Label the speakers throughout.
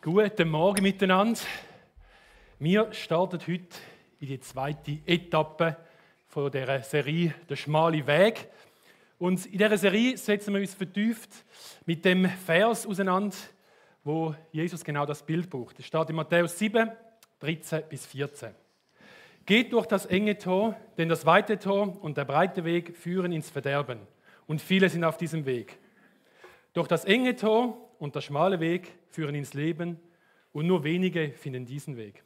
Speaker 1: Guten Morgen miteinander. Wir starten heute in die zweite Etappe von dieser Serie «Der schmale Weg». Und in dieser Serie setzen wir uns vertieft mit dem Vers auseinander, wo Jesus genau das Bild braucht. Es steht in Matthäus 7, 13 bis 14. Geht durch das enge Tor, denn das weite Tor und der breite Weg führen ins Verderben. Und viele sind auf diesem Weg. Durch das enge Tor und der schmale Weg führen ins Leben und nur wenige finden diesen Weg.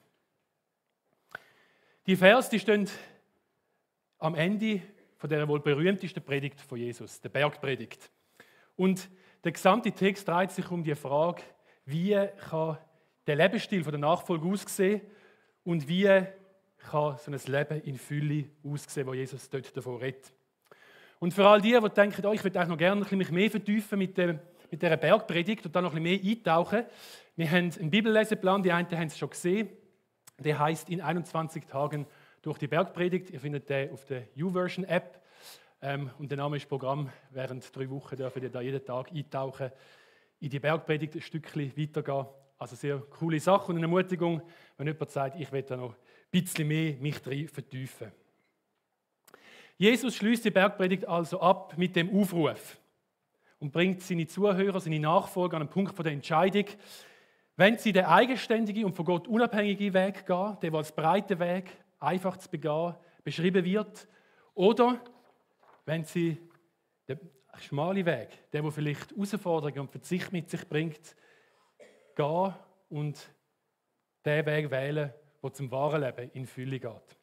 Speaker 1: Die Vers, die stehen am Ende von der wohl berühmtesten Predigt von Jesus, der Bergpredigt. Und der gesamte Text dreht sich um die Frage, wie kann der Lebensstil von der Nachfolge aussehen und wie kann so ein Leben in Fülle aussehen, wo Jesus dort davon redet. Und für all die denken, ich würde eigentlich noch gerne ein bisschen mehr vertiefen mit dieser Bergpredigt und dann noch ein bisschen mehr eintauchen. Wir haben einen Bibelleseplan, die einen haben es schon gesehen. Der heißt «In 21 Tagen durch die Bergpredigt». Ihr findet den auf der YouVersion-App. Und der Name ist Programm. Während 3 Wochen dürfen ihr da jeden Tag eintauchen, in die Bergpredigt ein Stückchen weitergehen. Also sehr coole Sache und eine Ermutigung, wenn jemand sagt, ich will da noch ein bisschen mehr mich drin vertiefen. Jesus schließt die Bergpredigt also ab mit dem Aufruf und bringt seine Zuhörer, seine Nachfolger an einen Punkt der Entscheidung. Wenn sie den eigenständigen und von Gott unabhängigen Weg gehen, der als breiter Weg, einfach zu begehen, beschrieben wird, oder wenn sie den schmalen Weg, der vielleicht Herausforderungen und Verzicht mit sich bringt, gehen und den Weg wählen, der zum wahren Leben in Fülle geht.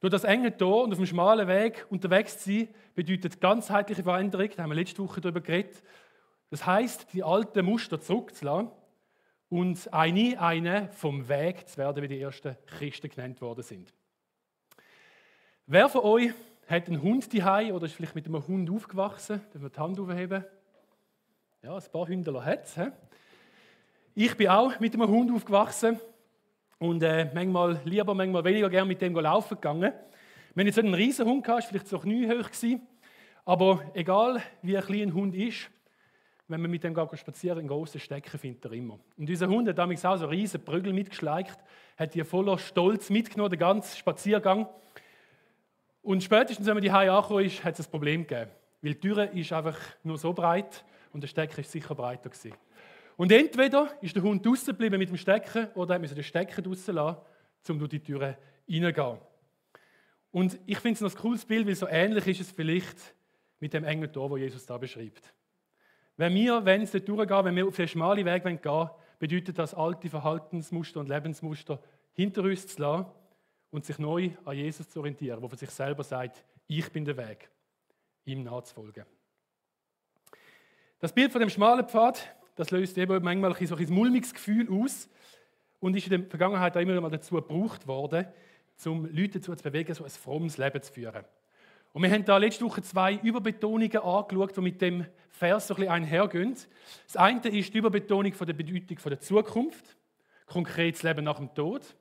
Speaker 1: Durch das enge Tor und auf dem schmalen Weg unterwegs zu sein, bedeutet ganzheitliche Veränderung, da haben wir letzte Woche darüber geredet. Das heisst, die alten Muster zurückzulassen und eine vom Weg zu werden, wie die ersten Christen genannt worden sind. Wer von euch hat einen Hund daheim oder ist vielleicht mit einem Hund aufgewachsen? Dürfen wir die Hand aufheben? Ja, ein paar Hündler hat es. Ich bin auch mit einem Hund aufgewachsen. Und manchmal lieber, manchmal weniger gerne mit dem laufen gegangen. Wir hatten jetzt nicht einen riesen Hund gehabt, war vielleicht so kniehoch gewesen. Aber egal wie ein kleiner Hund ist, wenn man mit dem spazieren, einen grossen Stecken findet er immer. Und unser Hund hat damals auch so riesen Prügel mitgeschleicht, hat die voller Stolz mitgenommen, den ganzen Spaziergang. Und spätestens, wenn man die Hause angekommen ist, hat es ein Problem gegeben. Weil die Tür ist einfach nur so breit und der Stecken ist sicher breiter gewesen. Und entweder ist der Hund draussen geblieben mit dem Stecken oder hat man den Stecken draussen lassen, um durch die Türen reingehen. Und ich finde es ein cooles Bild, weil so ähnlich ist es vielleicht mit dem engen Tor, das Jesus da beschreibt. Wenn es dort durchgehen, wenn wir auf den schmalen Weg gehen wollen, bedeutet das, alte Verhaltensmuster und Lebensmuster hinter uns zu lassen und sich neu an Jesus zu orientieren, der von sich selber sagt, ich bin der Weg, ihm nachzufolgen. Das Bild von dem schmalen Pfad, das löst eben manchmal so ein mulmiges Gefühl aus und ist in der Vergangenheit auch immer mal dazu gebraucht worden, um Leute dazu zu bewegen, so ein frommes Leben zu führen. Und wir haben da letzte Woche 2 Überbetonungen angeschaut, die mit dem Vers so ein bisschen einhergehen. Das eine ist die Überbetonung von der Bedeutung von der Zukunft, konkret das Leben nach dem Tod.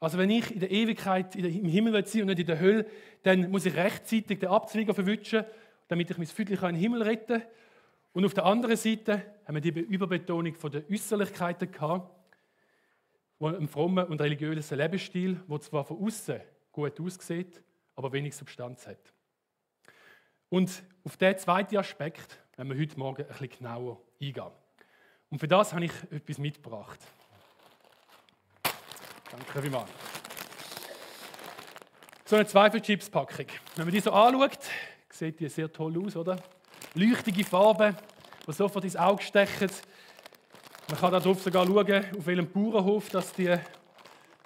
Speaker 1: Also wenn ich in der Ewigkeit im Himmel sein und nicht in der Hölle, dann muss ich rechtzeitig den Abzweiger verwischen, damit ich mein Viertel in den Himmel retten kann. Und auf der anderen Seite haben wir die Überbetonung von der Äußerlichkeiten gehabt, wo ein frommer und religiöser Lebensstil, der zwar von außen gut aussieht, aber wenig Substanz hat. Und auf diesen zweiten Aspekt werden wir heute Morgen ein bisschen genauer eingehen. Und für das habe ich etwas mitgebracht. Danke vielmals. So eine Zweifelchips-Packung. Wenn man die so anschaut, sieht die sehr toll aus, oder? Leuchtige Farben, die sofort ins Auge stechen. Man kann darauf sogar schauen, auf welchem Bauernhof dass die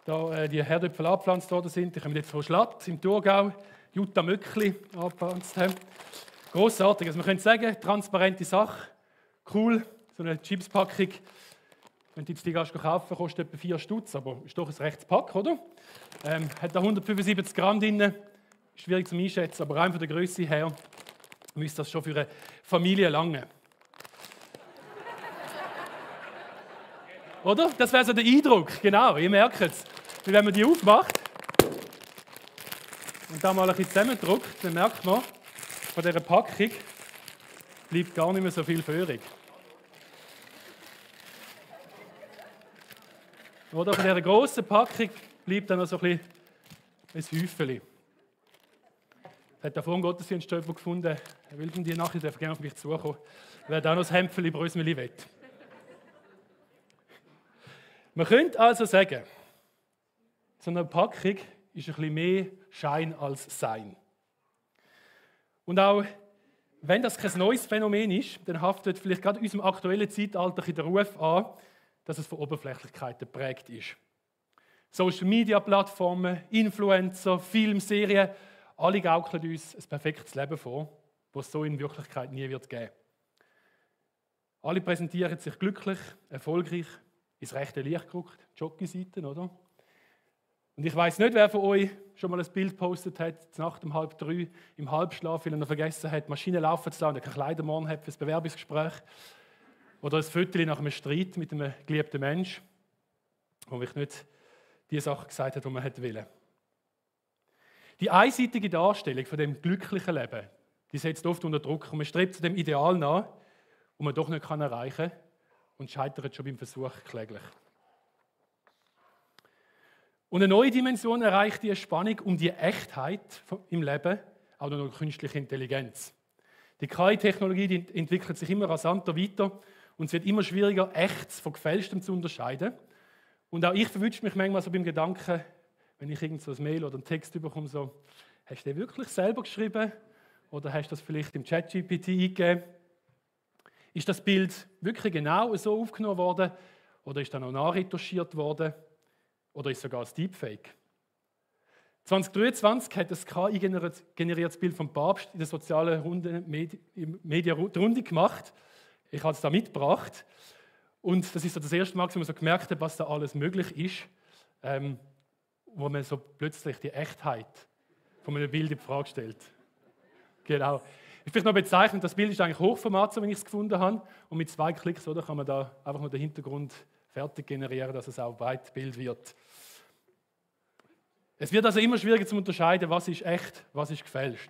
Speaker 1: Herdöpfel angepflanzt worden sind. Die kommen jetzt von Schlatt im Thurgau, Jutta Möckli angepflanzt haben. Grossartig. Also man könnte sagen, transparente Sache, cool, so eine Chipspackung. Wenn du jetzt die kaufen, kostet etwa 4 Stutz, aber ist doch ein rechtes Pack, oder? Hat da 175 Gramm drin, schwierig zu einschätzen, aber rein von der Größe her müsste das schon für eine Familie lange. Oder? Das wäre so der Eindruck, genau, ihr merkt es. Wenn man die aufmacht und da mal ein bisschen zusammendrückt, dann merkt man, von dieser Packung bleibt gar nicht mehr so viel übrig. Oder? Von dieser grossen Packung bleibt dann noch so ein Häufchen. Es hat davor einen Gottesdienst jemand gefunden, er will die nachher, darf gerne auf mich zukommen, wer da noch das Hämpfchen Brösmeli will. Man könnte also sagen, so eine Packung ist ein bisschen mehr Schein als Sein. Und auch wenn das kein neues Phänomen ist, dann haftet vielleicht gerade in unserem aktuellen Zeitalter der Ruf an, dass es von Oberflächlichkeit geprägt ist. Social-Media-Plattformen, Influencer, Filmserien, alle gaukeln uns ein perfektes Leben vor, das es so in Wirklichkeit nie wird geben. Alle präsentieren sich glücklich, erfolgreich, ins rechte Licht gerückt, Jockey-Seiten, oder? Und ich weiss nicht, wer von euch schon mal ein Bild gepostet hat, Nacht um 2:30 im Halbschlaf, weil er noch vergessen hat, Maschine laufen zu lassen und keine Kleider morgen hat für das Bewerbungsgespräch. Oder ein Foto nach einem Streit mit einem geliebten Menschen, wo mich nicht die Sachen gesagt hat, die man wollte. Die einseitige Darstellung von dem glücklichen Leben, die setzt oft unter Druck und man strebt zu dem Ideal nach, das man doch nicht erreichen kann und scheitert schon beim Versuch kläglich. Und eine neue Dimension erreicht die Spannung um die Echtheit im Leben, auch noch künstliche Intelligenz. Die KI-Technologie die entwickelt sich immer rasanter weiter und es wird immer schwieriger, Echtes von Gefälschtem zu unterscheiden. Und auch ich verwünsche mich manchmal so beim Gedanken, wenn ich irgend so ein Mail oder einen Text bekomme, so, hast du den wirklich selber geschrieben oder hast du das vielleicht im ChatGPT eingegeben? Ist das Bild wirklich genau so aufgenommen worden oder ist da noch nachretuschiert worden? Oder ist sogar ein Deepfake? 2023 hat das KI-generiertes Bild vom Papst in der sozialen Medien-Runde gemacht. Ich habe es da mitgebracht. Und das ist so das erste Mal, wo man so gemerkt hat, was da alles möglich ist, wo man so plötzlich die Echtheit von einem Bild in Frage stellt. Genau. Ich vielleicht noch bezeichnen, das Bild ist eigentlich Hochformat, so wie ich es gefunden habe. Und mit 2 Klicks oder, kann man da einfach nur den Hintergrund fertig generieren, dass es auch Breitbild wird. Es wird also immer schwieriger zu unterscheiden, was ist echt, was ist gefälscht.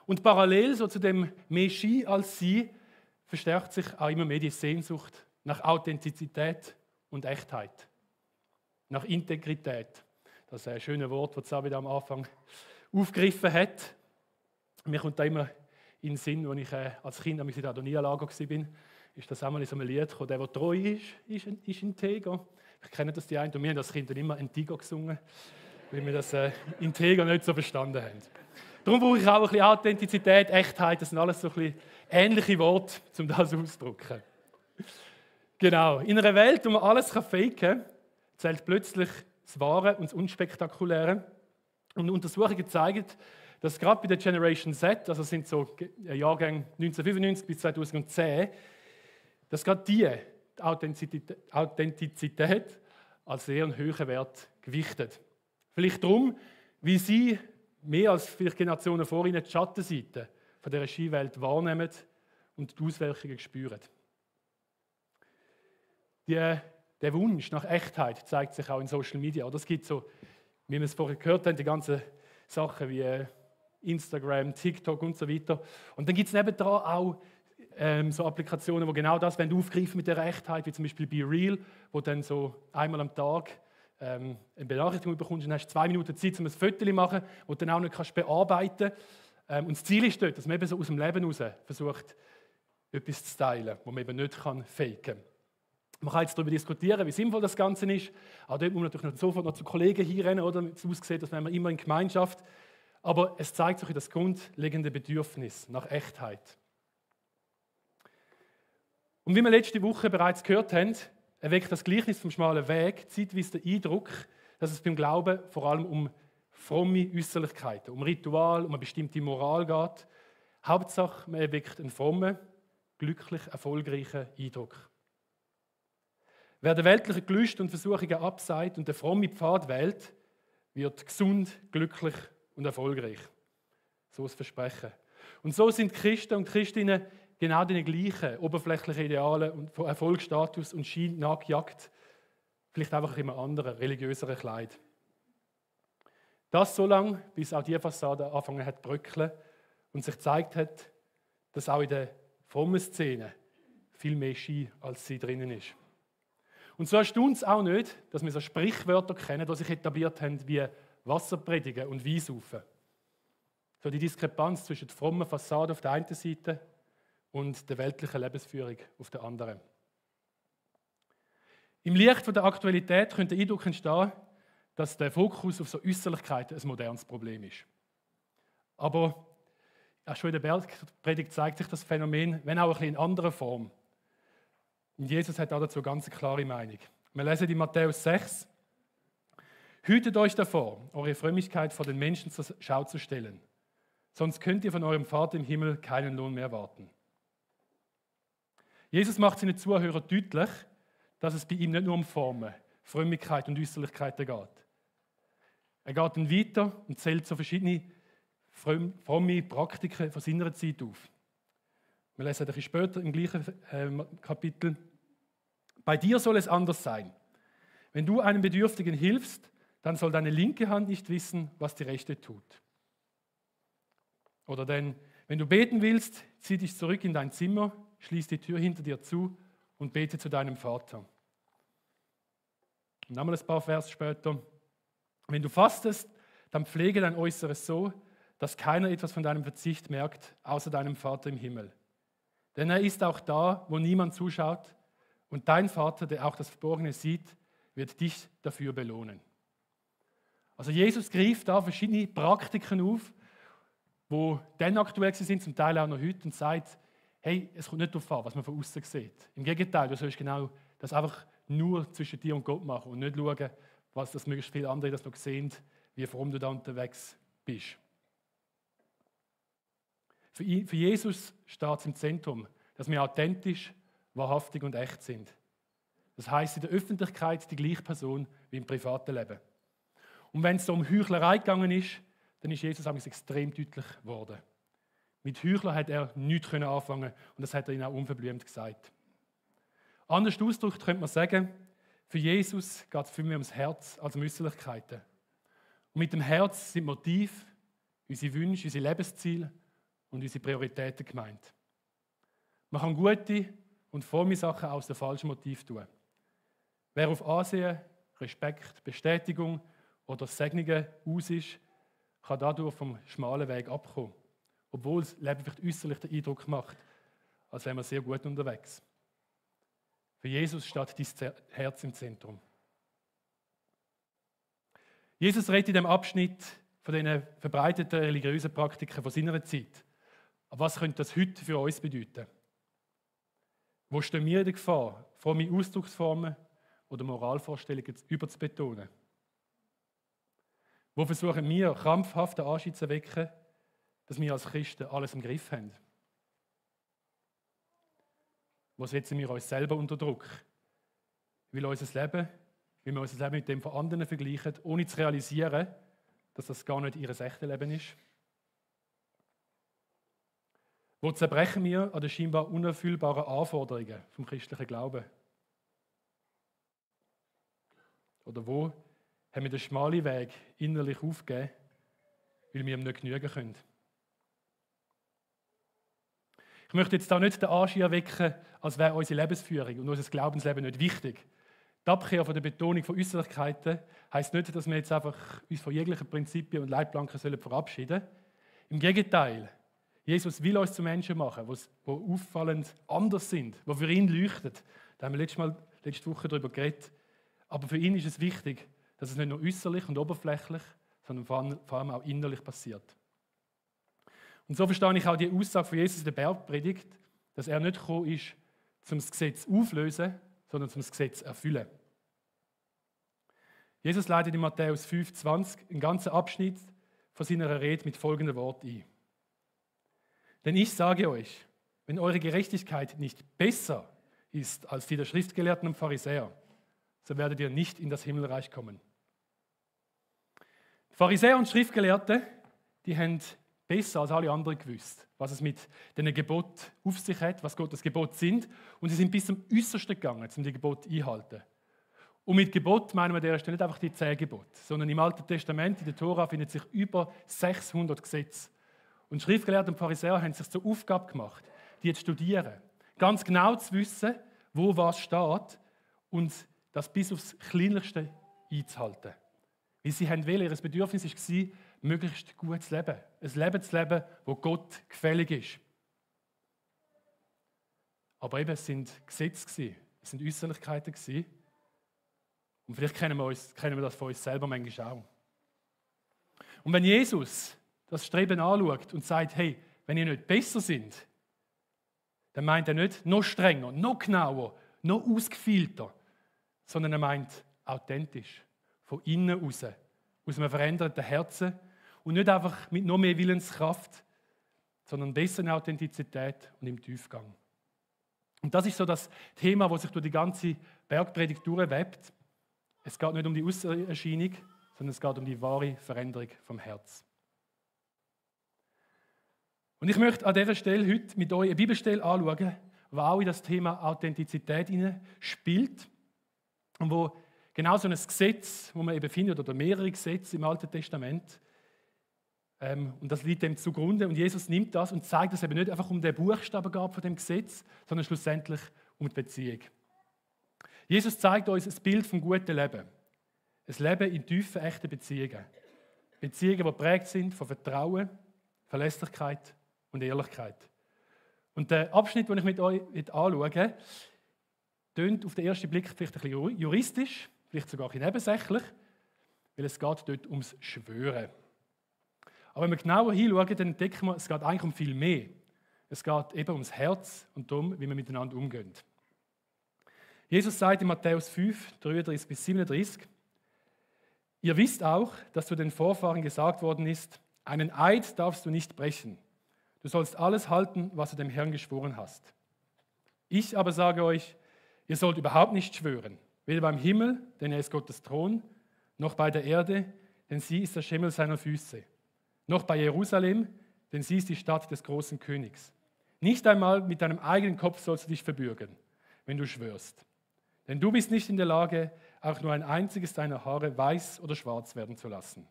Speaker 1: Und parallel so zu dem mehr Ski als Sie verstärkt sich auch immer mehr die Sehnsucht nach Authentizität und Echtheit, nach Integrität. Das ist ein schönes Wort, das David am Anfang aufgegriffen hat. Mir kommt da immer in den Sinn, als ich als Kind in der Adonai-Lager war, ist das einmal in so einem Lied gekommen, der treu ist integer. Ich kenne das die einen und wir haben das Kind dann immer Integer gesungen, weil wir das Integer nicht so verstanden haben. Darum brauche ich auch ein bisschen Authentizität, Echtheit, das sind alles so ein bisschen ähnliche Worte, um das auszudrücken. Genau, in einer Welt, wo man alles faken kann, zählt plötzlich das Wahre und das Unspektakuläre. Und Untersuchungen zeigen, dass gerade bei der Generation Z, also sind so Jahrgänge 1995 bis 2010, dass gerade die Authentizität als sehr einen hohen Wert gewichtet. Vielleicht darum, wie sie mehr als vielleicht Generationen vor ihnen die Schattenseite von dieser Skiwelt wahrnehmen und die Auswirkungen spüren. Der Wunsch nach Echtheit zeigt sich auch in Social Media. Oder es gibt so, wie wir es vorher gehört haben, die ganzen Sachen wie Instagram, TikTok und so weiter. Und dann gibt es nebendran auch so Applikationen, die genau das aufgreifen mit der Echtheit, wie zum Beispiel BeReal, wo dann so einmal am Tag eine Benachrichtigung bekommst und hast 2 Minuten Zeit, um ein Foto zu machen, das du dann auch nicht kannst bearbeiten kannst. Und das Ziel ist dort, dass man eben so aus dem Leben heraus versucht, etwas zu teilen, das man eben nicht faken kann. Man kann jetzt darüber diskutieren, wie sinnvoll das Ganze ist. Auch dort muss man natürlich sofort noch zu Kollegen hinrennen, oder? Es aussieht, als wären wir immer in Gemeinschaft. Aber es zeigt sich das grundlegende Bedürfnis nach Echtheit. Und wie wir letzte Woche bereits gehört haben, erweckt das Gleichnis vom schmalen Weg zeitweise den Eindruck, dass es beim Glauben vor allem um fromme Äußerlichkeiten, um Ritual, um eine bestimmte Moral geht. Hauptsache, man erweckt einen frommen, glücklich erfolgreichen Eindruck. Wer der weltlichen Gelüste und Versuchungen abseit und den frommen Pfad wählt, wird gesund, glücklich und erfolgreich. So das Versprechen. Und so sind Christen und Christinnen genau den gleichen oberflächlichen Idealen und von Erfolgsstatus und Schein nachgejagt, vielleicht einfach in einem anderen, religiöseren Kleid. Das so lange, bis auch die Fassade angefangen hat zu bröckeln und sich gezeigt hat, dass auch in der frommen Szene viel mehr Schein als sie drinnen ist. Und so erstaunt es auch nicht, dass wir so Sprichwörter kennen, die sich etabliert haben wie Wasser predigen und Wein saufen. So die Diskrepanz zwischen der frommen Fassade auf der einen Seite und der weltlichen Lebensführung auf der anderen. Im Licht der Aktualität könnte der Eindruck entstehen, dass der Fokus auf so Äußerlichkeiten ein modernes Problem ist. Aber auch schon in der Bergpredigt zeigt sich das Phänomen, wenn auch ein bisschen in anderer Form. Und Jesus hat dazu ganz eine klare Meinung. Wir lesen in Matthäus 6: Hütet euch davor, eure Frömmigkeit vor den Menschen zur Schau zu stellen. Sonst könnt ihr von eurem Vater im Himmel keinen Lohn mehr erwarten. Jesus macht seinen Zuhörern deutlich, dass es bei ihm nicht nur um Formen, Frömmigkeit und Äußerlichkeiten geht. Er geht dann weiter und zählt so verschiedene fromme Praktiken von seiner Zeit auf. Wir lesen ein bisschen später im gleichen Kapitel. Bei dir soll es anders sein. Wenn du einem Bedürftigen hilfst, dann soll deine linke Hand nicht wissen, was die rechte tut. Oder denn, wenn du beten willst, zieh dich zurück in dein Zimmer, schließ die Tür hinter dir zu und bete zu deinem Vater. Und nochmal ein paar Vers später. Wenn du fastest, dann pflege dein Äußeres so, dass keiner etwas von deinem Verzicht merkt, außer deinem Vater im Himmel. Denn er ist auch da, wo niemand zuschaut, und dein Vater, der auch das Verborgene sieht, wird dich dafür belohnen. Also Jesus greift da verschiedene Praktiken auf, die dann aktuell sind, zum Teil auch noch heute, und sagt, hey, es kommt nicht darauf an, was man von außen sieht. Im Gegenteil, du sollst genau das einfach nur zwischen dir und Gott machen und nicht schauen, was das möglichst viele andere das noch sehen, wie fromm du da unterwegs bist. Für Jesus steht es im Zentrum, dass wir authentisch, wahrhaftig und echt sind. Das heisst, in der Öffentlichkeit die gleiche Person wie im privaten Leben. Und wenn es so um Heuchlerei gegangen ist, dann ist Jesus extrem deutlich geworden. Mit Heuchler hat er nichts anfangen und das hat er ihnen auch unverblümt gesagt. Anders ausgedrückt könnte man sagen, für Jesus geht es viel mehr ums Herz als um Äußerlichkeiten. Und mit dem Herz sind Motive, unsere Wünsche, unsere Lebensziele und unsere Prioritäten gemeint. Man kann gute und fromme Sachen aus dem falschen Motiv tun. Wer auf Ansehen, Respekt, Bestätigung oder Segnungen aus ist, kann dadurch vom schmalen Weg abkommen, obwohl das Leben vielleicht äußerlich den Eindruck macht, als wäre man sehr gut unterwegs. Für Jesus steht dein Herz im Zentrum. Jesus redet in dem Abschnitt von den verbreiteten religiösen Praktiken von seiner Zeit. Aber was könnte das heute für uns bedeuten? Wo stehen wir in der Gefahr, fromme Ausdrucksformen oder Moralvorstellungen überzubetonen? Wo versuchen wir, krampfhaft den Anschein zu erwecken, dass wir als Christen alles im Griff haben? Wo setzen wir uns selber unter Druck? Weil wir unser Leben mit dem von anderen vergleichen, ohne zu realisieren, dass das gar nicht ihr echtes Leben ist? Wo zerbrechen wir an den scheinbar unerfüllbaren Anforderungen vom christlichen Glauben? Oder wo haben wir den schmalen Weg innerlich aufgegeben, weil wir ihm nicht genügen können? Ich möchte jetzt da nicht den Anschein erwecken, als wäre unsere Lebensführung und unser Glaubensleben nicht wichtig. Die Abkehr von der Betonung von Äußerlichkeiten heisst nicht, dass wir jetzt einfach uns von jeglichen Prinzipien und Leitplanken verabschieden sollen. Im Gegenteil, Jesus will uns zu Menschen machen, die auffallend anders sind, die für ihn leuchten. Da haben wir letzte Woche darüber geredet. Aber für ihn ist es wichtig, dass es nicht nur äußerlich und oberflächlich, sondern vor allem auch innerlich passiert. Und so verstehe ich auch die Aussage von Jesus in der Bergpredigt, dass er nicht gekommen ist, um das Gesetz aufzulösen, sondern um das Gesetz zu erfüllen. Jesus leitet in Matthäus 5,20 einen ganzen Abschnitt von seiner Rede mit folgendem Wort ein. Denn ich sage euch, wenn eure Gerechtigkeit nicht besser ist als die der Schriftgelehrten und Pharisäer, so werdet ihr nicht in das Himmelreich kommen. Die Pharisäer und Schriftgelehrte, die haben besser als alle anderen gewusst, was es mit den Geboten auf sich hat, was Gottes Gebote sind. Und sie sind bis zum Äußersten gegangen, um die Gebote einzuhalten. Und mit Gebot meinen wir an dieser Stelle nicht einfach die 10 Gebote, sondern im Alten Testament, in der Tora, findet sich über 600 Gesetze. Und Schriftgelehrte und Pharisäer haben sich zur Aufgabe gemacht, die zu studieren, ganz genau zu wissen, wo was steht und das bis aufs Kleinste einzuhalten. Weil sie wollen, ihr Bedürfnis war, möglichst gut zu leben. Ein Leben zu leben, das Gott gefällig ist. Aber eben, es sind Gesetze, es sind Äußerlichkeiten. Und vielleicht kennen wir das von uns selber manchmal auch. Und wenn Jesus das Streben anschaut und sagt, hey, wenn ihr nicht besser sind, dann meint er nicht noch strenger, noch genauer, noch ausgefeilter, sondern er meint authentisch, von innen raus, aus einem veränderten Herzen und nicht einfach mit noch mehr Willenskraft, sondern besser in Authentizität und im Tiefgang. Und das ist so das Thema, das sich durch die ganze Bergpredigt durchwebt. Es geht nicht um die Ausserscheinung, sondern es geht um die wahre Veränderung vom Herz. Und ich möchte an dieser Stelle heute mit euch eine Bibelstelle anschauen, die auch in das Thema Authentizität spielt und wo genau so ein Gesetz, wo man eben findet, oder mehrere Gesetze im Alten Testament, und das liegt dem zugrunde. Und Jesus nimmt das und zeigt, dass es eben nicht einfach um den Buchstaben geht von dem Gesetz, sondern schlussendlich um die Beziehung. Jesus zeigt uns ein Bild vom guten Leben. Ein Leben in tiefen, echten Beziehungen. Beziehungen, die geprägt sind von Vertrauen, Verlässlichkeit und Ehrlichkeit. Und der Abschnitt, den ich mit euch anschaue, tönt auf den ersten Blick vielleicht ein bisschen juristisch, vielleicht sogar ein bisschen nebensächlich, weil es geht dort ums Schwören. Aber wenn wir genauer hinschauen, dann entdecken wir, es geht eigentlich um viel mehr. Es geht eben ums Herz und darum, wie wir miteinander umgehen. Jesus sagt in Matthäus 5, 33 bis 37, ihr wisst auch, dass zu den Vorfahren gesagt worden ist, einen Eid darfst du nicht brechen. Du sollst alles halten, was du dem Herrn geschworen hast. Ich aber sage euch, ihr sollt überhaupt nicht schwören, weder beim Himmel, denn er ist Gottes Thron, noch bei der Erde, denn sie ist der Schemel seiner Füße, noch bei Jerusalem, denn sie ist die Stadt des großen Königs. Nicht einmal mit deinem eigenen Kopf sollst du dich verbürgen, wenn du schwörst. Denn du bist nicht in der Lage, auch nur ein einziges deiner Haare weiß oder schwarz werden zu lassen.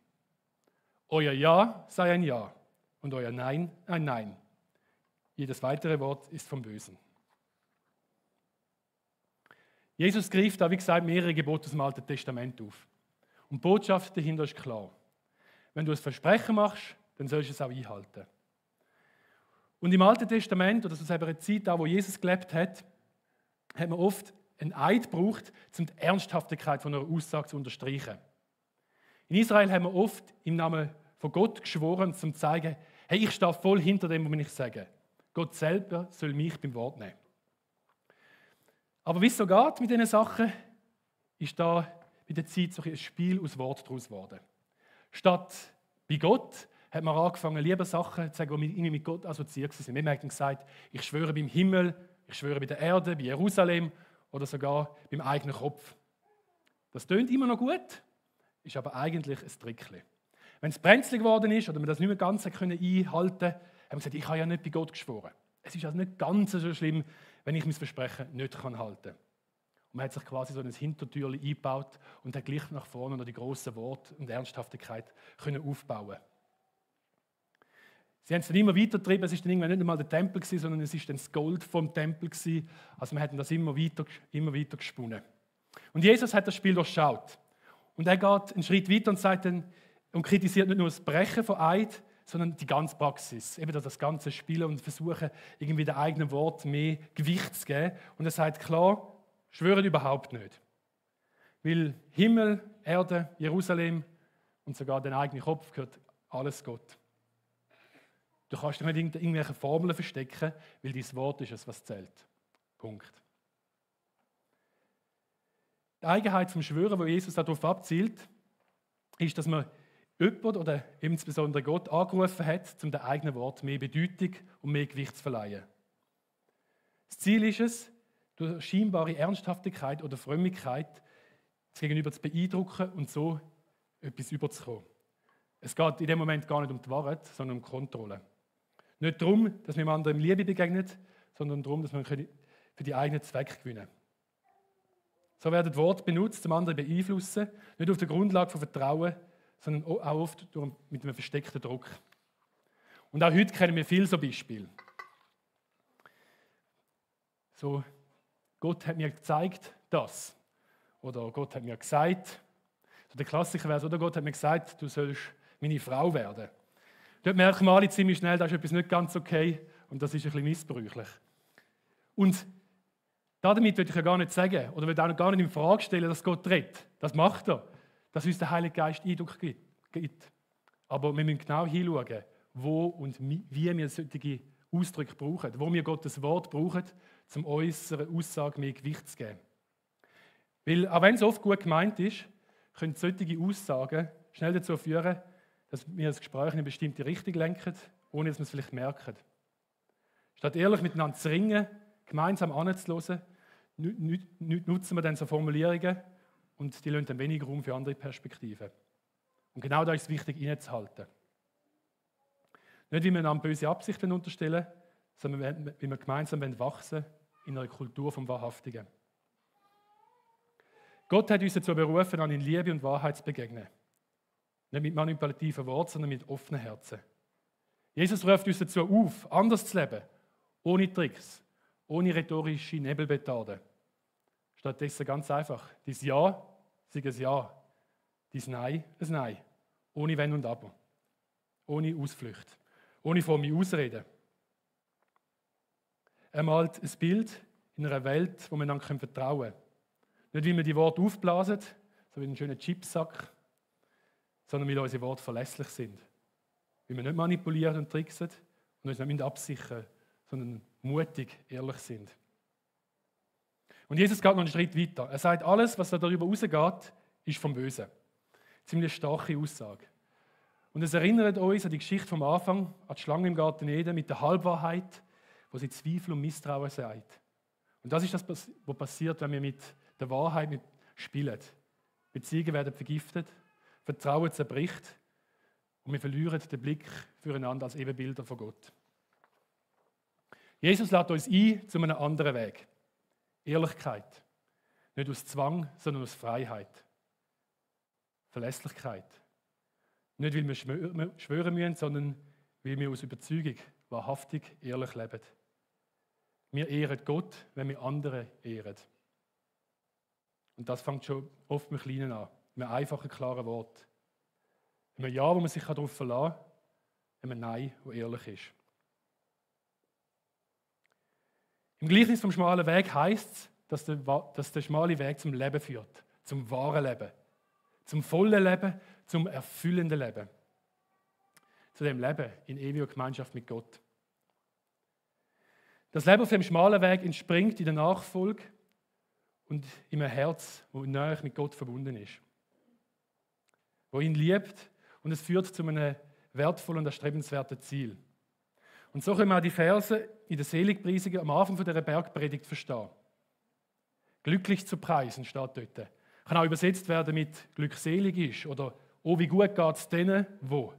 Speaker 1: Euer Ja sei ein Ja und euer Nein ein Nein. Jedes weitere Wort ist vom Bösen. Jesus greift da, wie gesagt, mehrere Gebote aus dem Alten Testament auf. Und die Botschaft dahinter ist klar. Wenn du ein Versprechen machst, dann sollst du es auch einhalten. Und im Alten Testament, oder das ist eben eine Zeit, da wo Jesus gelebt hat, hat man oft einen Eid gebraucht, um die Ernsthaftigkeit von einer Aussage zu unterstreichen. In Israel haben wir oft im Namen von Gott geschworen, um zu zeigen, hey, ich stehe voll hinter dem, was ich sage. Gott selber soll mich beim Wort nehmen. Aber wie es so geht mit diesen Sachen, ist da bei der Zeit so ein Spiel aus Wort daraus geworden. Statt bei Gott hat man angefangen, lieber Sachen zu sagen, die irgendwie mit Gott assoziiert sind. Wir haben gesagt, ich schwöre beim Himmel, ich schwöre bei der Erde, bei Jerusalem oder sogar beim eigenen Kopf. Das tönt immer noch gut, ist aber eigentlich ein Trickchen. Wenn es brenzlig geworden ist oder man das nicht mehr ganz einhalten konnte, haben wir gesagt, ich habe ja nicht bei Gott geschworen. Es ist also nicht ganz so schlimm, wenn ich mein Versprechen nicht halten kann. Und man hat sich quasi so ein Hintertürchen eingebaut und hat gleich nach vorne noch die grossen Worte und Ernsthaftigkeit können aufbauen. Sie haben es dann immer weiter getrieben, es war dann irgendwann nicht einmal der Tempel, sondern es war dann das Gold vom Tempel. Also wir hatten das immer weiter gesponnen. Und Jesus hat das Spiel durchschaut. Und er geht einen Schritt weiter und sagt dann, und kritisiert nicht nur das Brechen von Eid, sondern die ganze Praxis. Eben das ganze Spielen und versuchen, irgendwie den eigenen Wort mehr Gewicht zu geben. Und er sagt klar, schwören überhaupt nicht. Weil Himmel, Erde, Jerusalem und sogar dein eigener Kopf gehört alles Gott. Du kannst dich nicht irgendwelche Formeln verstecken, weil dein Wort ist es, was zählt. Punkt. Die Eigenheit vom Schwören, wo Jesus darauf abzielt, ist, dass man jemand oder insbesondere Gott angerufen hat, um dem eigenen Wort mehr Bedeutung und mehr Gewicht zu verleihen. Das Ziel ist es, durch scheinbare Ernsthaftigkeit oder Frömmigkeit das Gegenüber zu beeindrucken und so etwas überzukommen. Es geht in dem Moment gar nicht um die Wahrheit, sondern um Kontrolle. Nicht darum, dass man dem anderen Liebe begegnet, sondern darum, dass man für die eigenen Zwecke gewinnen kann. So werden Worte benutzt, um andere zu beeinflussen, nicht auf der Grundlage von Vertrauen, sondern auch oft mit einem versteckten Druck. Und auch heute kennen wir viele so Beispiele. So, Gott hat mir gezeigt, das. oder Gott hat mir gesagt. So der Klassiker wäre, oder Gott hat mir gesagt, du sollst meine Frau werden. Dort merken wir alle ziemlich schnell, da ist etwas nicht ganz okay und das ist ein bisschen missbräuchlich. Und damit würde ich ja gar nicht sagen, oder würde auch gar nicht in Frage stellen, dass Gott redet. Das macht er, dass uns der Heilige Geist Eindruck gibt. Aber wir müssen genau hinschauen, wo und wie wir solche Ausdrücke brauchen, wo wir Gottes Wort brauchen, um unserer Aussage mehr Gewicht zu geben. Weil, auch wenn es oft gut gemeint ist, können solche Aussagen schnell dazu führen, dass wir das Gespräch in eine bestimmte Richtung lenken, ohne dass wir es vielleicht merken. Statt ehrlich miteinander zu ringen, gemeinsam anzuhören, nutzen wir dann so Formulierungen und die lassen dann weniger Raum für andere Perspektiven. Und genau da ist es wichtig, innezuhalten. Nicht, wie wir einander böse Absichten unterstellen, sondern wie wir gemeinsam wachsen in einer Kultur vom Wahrhaftigen. Gott hat uns dazu berufen, an in Liebe und Wahrheit zu begegnen. Nicht mit manipulativen Worten, sondern mit offenen Herzen. Jesus ruft uns dazu auf, anders zu leben, ohne Tricks, ohne rhetorische Nebelbetarden. Stattdessen ganz einfach, dein Ja, sei ein Ja, dein Nein, ein Nein, ohne Wenn und Aber, ohne Ausflüchte, ohne vor mir ausreden. Er malt ein Bild in einer Welt, wo wir einander vertrauen können. Nicht, wie wir die Worte aufblasen, so wie einen schönen Chipsack, sondern weil unsere Worte verlässlich sind. Weil wir nicht manipulieren und tricksen und uns nicht absichern, sondern mutig, ehrlich sind. Und Jesus geht noch einen Schritt weiter. Er sagt, alles, was darüber hinausgeht, ist vom Bösen. Ziemlich starke Aussage. Und es erinnert uns an die Geschichte vom Anfang, an die Schlange im Garten Eden mit der Halbwahrheit, wo sie Zweifel und Misstrauen sagt. Und das ist das, was passiert, wenn wir mit der Wahrheit spielen. Beziehungen werden vergiftet, Vertrauen zerbricht und wir verlieren den Blick füreinander als Ebenbilder von Gott. Jesus lädt uns ein zu einem anderen Weg. Ehrlichkeit. Nicht aus Zwang, sondern aus Freiheit. Verlässlichkeit. Nicht, weil wir schwören müssen, sondern weil wir aus Überzeugung wahrhaftig ehrlich leben. Wir ehren Gott, wenn wir andere ehren. Und das fängt schon oft mit Kleinen an. Mit einem einfachen, klaren Wort. Einem Ja, wo man sich darauf verlassen kann, einem Nein, wo ehrlich ist. Im Gleichnis vom schmalen Weg heisst es, dass der schmale Weg zum Leben führt. Zum wahren Leben. Zum vollen Leben, zum erfüllenden Leben. Zu dem Leben in ewiger Gemeinschaft mit Gott. Das Leben auf dem schmalen Weg entspringt in der Nachfolge und in einem Herz, das nahe mit Gott verbunden ist. Wo ihn liebt und es führt zu einem wertvollen und erstrebenswerten Ziel. Und so können wir auch die Verse in der Seligpreisung am Anfang dieser Bergpredigt verstehen. Glücklich zu preisen steht dort. Kann auch übersetzt werden mit glückselig ist oder oh, wie gut geht es denen, wo.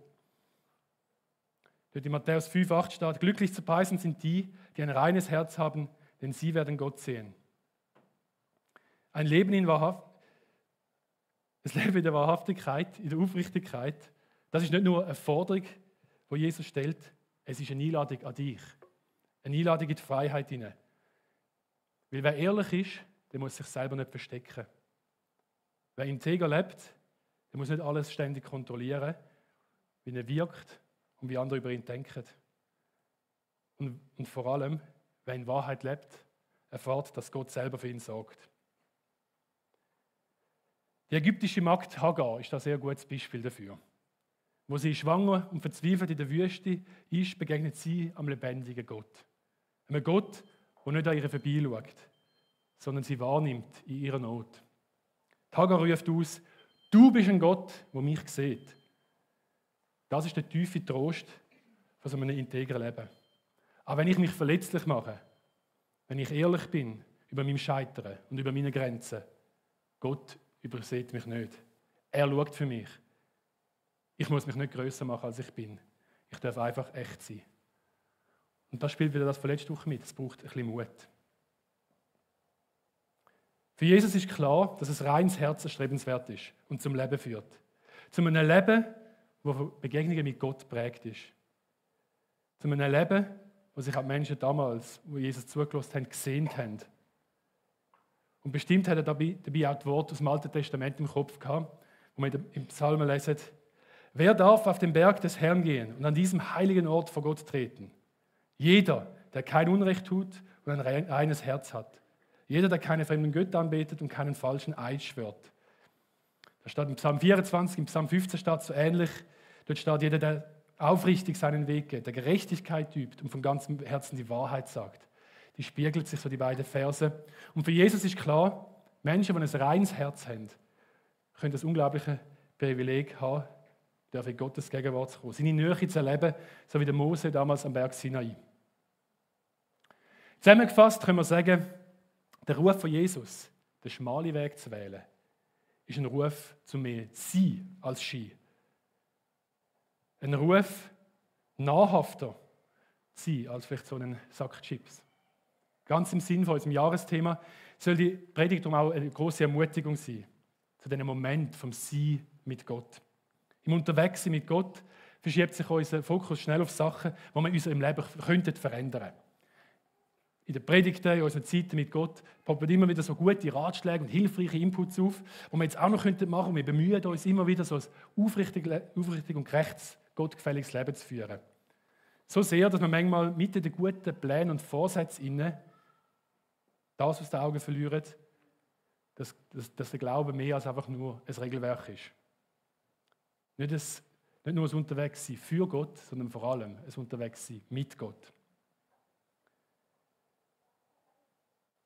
Speaker 1: Dort in Matthäus 5,8 steht, glücklich zu preisen sind die, die ein reines Herz haben, denn sie werden Gott sehen. Ein Leben in das Leben in der Wahrhaftigkeit, in der Aufrichtigkeit, das ist nicht nur eine Forderung, die Jesus stellt, es ist eine Einladung an dich. Eine Einladung in die Freiheit hinein. Weil wer ehrlich ist, der muss sich selber nicht verstecken. Wer integer lebt, der muss nicht alles ständig kontrollieren, wie er wirkt und wie andere über ihn denken. Und vor allem, wer in Wahrheit lebt, erfährt, dass Gott selber für ihn sorgt. Die ägyptische Magd Hagar ist ein sehr gutes Beispiel dafür. Wo sie schwanger und verzweifelt in der Wüste ist, begegnet sie am lebendigen Gott. Einem Gott, der nicht an ihr vorbeischaut, sondern sie wahrnimmt in ihrer Not. Die Hagar ruft aus, du bist ein Gott, der mich sieht. Das ist der tiefe Trost von so einem integren Leben. Auch wenn ich mich verletzlich mache, wenn ich ehrlich bin über mein Scheitern und über meine Grenzen, Gott übersieht mich nicht. Er schaut für mich. Ich muss mich nicht grösser machen, als ich bin. Ich darf einfach echt sein. Und das spielt wieder das von letzter Woche mit. Es braucht ein bisschen Mut. Für Jesus ist klar, dass ein reines Herz erstrebenswert ist und zum Leben führt. Zu einem Leben, das von Begegnungen mit Gott prägt ist. Zu einem Leben, wo sich auch die Menschen damals, wo Jesus zugelassen haben, gesehnt haben. Und bestimmt hat er dabei auch das Wort aus dem Alten Testament im Kopf gehabt, wo wir im Psalm lesen: Wer darf auf den Berg des Herrn gehen und an diesem heiligen Ort vor Gott treten? Jeder, der kein Unrecht tut und ein reines Herz hat. Jeder, der keine fremden Götter anbetet und keinen falschen Eid schwört. Da steht im Psalm 24, im Psalm 15 steht so ähnlich. Dort steht: Jeder, der aufrichtig seinen Weg geht, der Gerechtigkeit übt und von ganzem Herzen die Wahrheit sagt. Die spiegelt sich so, die beiden Verse. Und für Jesus ist klar, Menschen, die ein reines Herz haben, können das unglaubliche Privileg haben, dürfen in Gottes Gegenwart zu kommen, seine Nähe zu erleben, so wie der Mose damals am Berg Sinai. Zusammengefasst können wir sagen, der Ruf von Jesus, den schmalen Weg zu wählen, ist ein Ruf zu mehr Sein als Schein. Ein Ruf, nahrhafter zu sein als vielleicht so einen Sack Chips. Ganz im Sinn von unserem Jahresthema soll die Predigt auch eine große Ermutigung sein, zu diesem Moment vom Sein mit Gott. Im Unterwegssein mit Gott verschiebt sich unser Fokus schnell auf Sachen, die wir in unserem Leben verändern könnten. In den Predigten, in unseren Zeiten mit Gott, poppen immer wieder so gute Ratschläge und hilfreiche Inputs auf, die wir jetzt auch noch machen könnten. Wir bemühen uns immer wieder, so ein aufrichtig und gerechtes, gottgefälliges Leben zu führen. So sehr, dass wir manchmal mit den guten Plänen und Vorsätzen das aus den Augen verlieren, dass der Glaube mehr als einfach nur ein Regelwerk ist. Nicht nur ein Unterwegssein für Gott, sondern vor allem ein Unterwegssein mit Gott.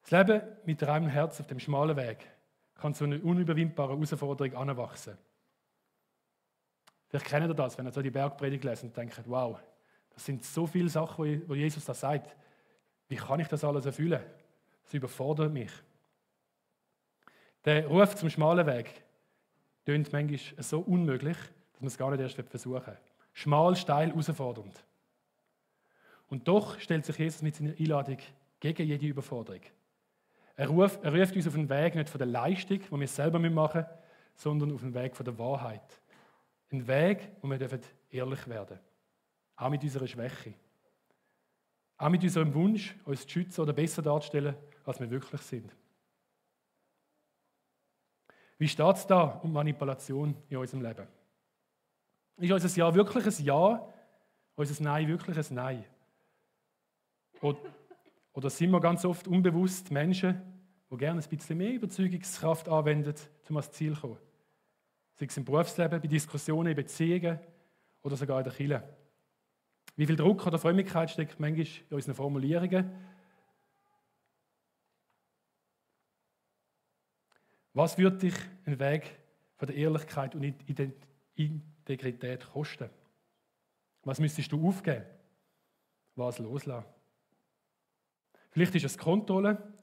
Speaker 1: Das Leben mit reinem Herz auf dem schmalen Weg kann zu einer unüberwindbaren Herausforderung anwachsen. Vielleicht kennt ihr das, wenn ihr so die Bergpredigt lest und denkt: Wow, das sind so viele Sachen, wo Jesus da sagt. Wie kann ich das alles erfüllen? Das überfordert mich. Der Ruf zum schmalen Weg klingt manchmal so unmöglich, dass man es gar nicht erst versuchen will. Schmal, steil, herausfordernd. Und doch stellt sich Jesus mit seiner Einladung gegen jede Überforderung. Er ruft uns auf den Weg nicht von der Leistung, die wir selber machen müssen, sondern auf den Weg von der Wahrheit. Ein Weg, wo wir ehrlich werden dürfen. Auch mit unserer Schwäche. Auch mit unserem Wunsch, uns zu schützen oder besser darzustellen, als wir wirklich sind. Wie steht es da um Manipulation in unserem Leben? Ist unser Ja wirklich ein Ja? Unser Nein wirklich ein Nein? Oder sind wir ganz oft unbewusst Menschen, die gerne ein bisschen mehr Überzeugungskraft anwenden, um ans Ziel zu kommen? Sei es im Berufsleben, bei Diskussionen, in Beziehungen oder sogar in der Kirche. Wie viel Druck oder Frömmigkeit steckt manchmal in unseren Formulierungen? Was würde dich ein Weg von der Ehrlichkeit und Integrität kosten? Was müsstest du aufgeben? Was loslassen? Vielleicht ist es die Kontrolle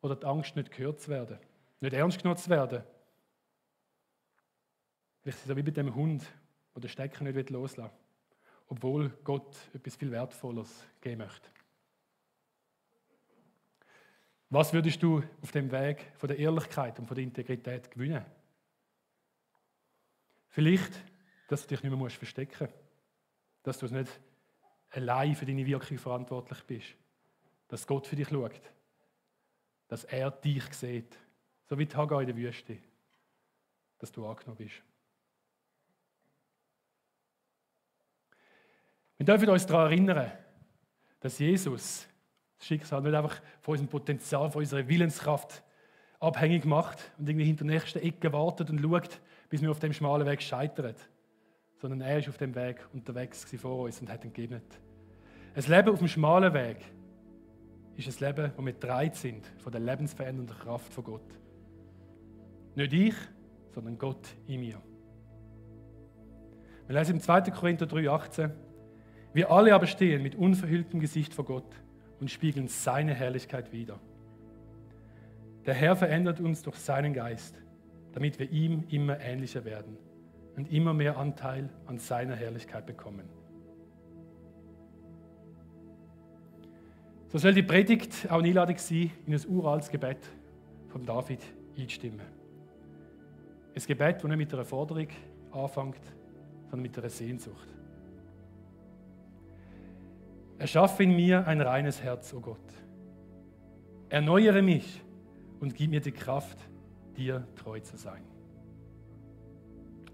Speaker 1: oder die Angst, nicht gehört zu werden, nicht ernst genommen zu werden. Vielleicht ist es wie bei dem Hund, der den Stecker nicht loslassen will, obwohl Gott etwas viel Wertvolleres geben möchte. Was würdest du auf dem Weg von der Ehrlichkeit und von der Integrität gewinnen? Vielleicht, dass du dich nicht mehr verstecken musst, dass du es nicht allein für deine Wirkung verantwortlich bist, dass Gott für dich schaut, dass er dich sieht, so wie die Hagar in der Wüste, dass du angenommen bist. Wir dürfen uns daran erinnern, dass Jesus das Schicksal nicht einfach von unserem Potenzial, von unserer Willenskraft abhängig macht und irgendwie hinter der nächsten Ecke wartet und schaut, bis wir auf dem schmalen Weg scheitern. Sondern er ist auf dem Weg unterwegs vor uns und hat ihn gegeben. Ein Leben auf dem schmalen Weg ist ein Leben, wo wir getragen sind von der lebensverändernden Kraft von Gott. Nicht ich, sondern Gott in mir. Wir lesen im 2. Korinther 3,18: Wir alle aber stehen mit unverhülltem Gesicht vor Gott und spiegeln seine Herrlichkeit wider. Der Herr verändert uns durch seinen Geist, damit wir ihm immer ähnlicher werden und immer mehr Anteil an seiner Herrlichkeit bekommen. So soll die Predigt auch eine Einladung sein, in ein uraltes Gebet von David einzustimmen. Ein Gebet, das nicht mit einer Forderung anfängt, sondern mit einer Sehnsucht. Erschaffe in mir ein reines Herz, o Gott. Erneuere mich und gib mir die Kraft, dir treu zu sein.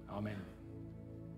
Speaker 1: Amen.